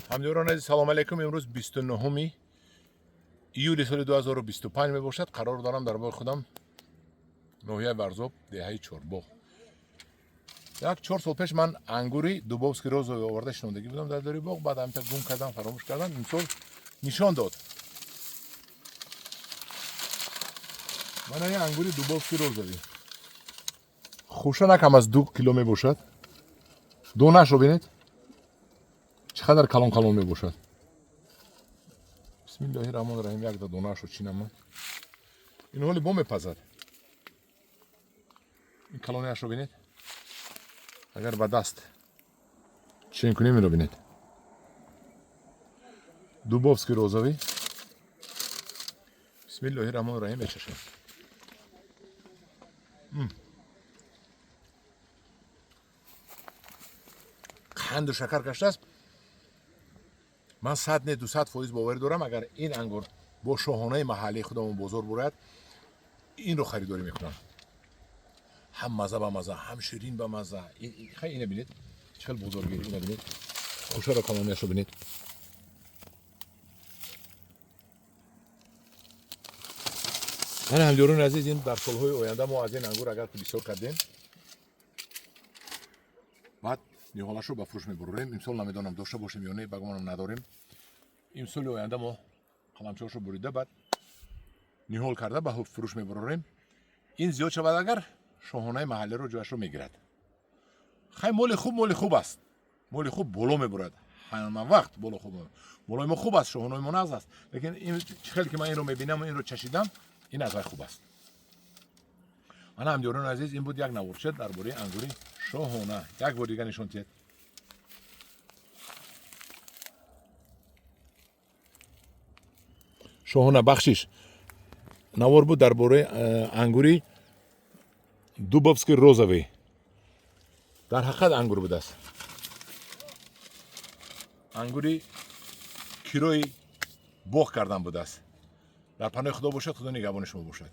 Ҳамдиёрони азиз, салом алейкум. Имрӯз 29 июли соли 2025 мебошад. Қарор дорам дар боғи худам, ноҳияи Варзоб, деҳаи Чорбоғ. Як 4 сол пеш ман ангури Дубовский розовый оварда шинондагӣ будам дар дори боғ. Баъд ҳамта гум кардам, фаромӯш кардам. Имсол нишон дод. Мана ин ангури Дубовский розовый. Хӯша на кам аз 2 кило мебошад. Донашро бинед, чӣ қадар калон калон мебошад. Бисмиллоҳи раҳмони раҳим. Якда донаашро чинам ман. Ин ҳоли бо мепазад. Ин калониашро бинед. Агар ба даст чин кунем, инро бинед. Дубовский розовый. Бисмиллоҳи раҳмони раҳим, мечашем. Қанду шакар каштааст. Ман 100 не, 200% боварӣ дорам, агар ин ангур бо шоҳонаи маҳаллии худамон бозор бурад, инро харидорӣ мекунам. Ҳам маза ба маза, ҳам ширин ба маза. Хай, ина бинед, чӣ хел бозоргирӣ. Ина бинед, хӯшаро, калонияшро бинед. Мана, ҳамдиёрони азиз, ин дар солҳои оянда мо аз ин ангур агар ки бисёр кардем, баъд ниҳолашро ба фурӯш мебурорем. Имсол намедонам, дошта бошем ё не, ба гумонам, надорем. Имсоли оянда мо қаламчаҳошро бурида, баъд ниҳол карда, ба фурӯш мебурорем. Ин зиёд шавад агар, шоҳонаи маҳаллиро ҷояшро мегирад. Хай, моли хуб моли хуб аст. Моли хуб боло мебурад ҳама вақт. Боло хуб, болои мо хуб аст, шоҳонаи мо нағз аст, лекин ин чӣ хел ки ман инро мебинам, инро чашидам, ин аз вай хуб аст. Мана, ҳамдиёрони азиз, ин буд як наворча дар бораи ангури шоҳона. Як бор дигар нишон диҳед. Шоҳона, бахшиш, навор буд дар бораи ангури Дубовский розовый. Дар ҳақиқат ангур будааст. Ангури кирои боғ кардан будааст. Дар паноҳи Худо бошад, Худо нигаҳбони шумо бошад.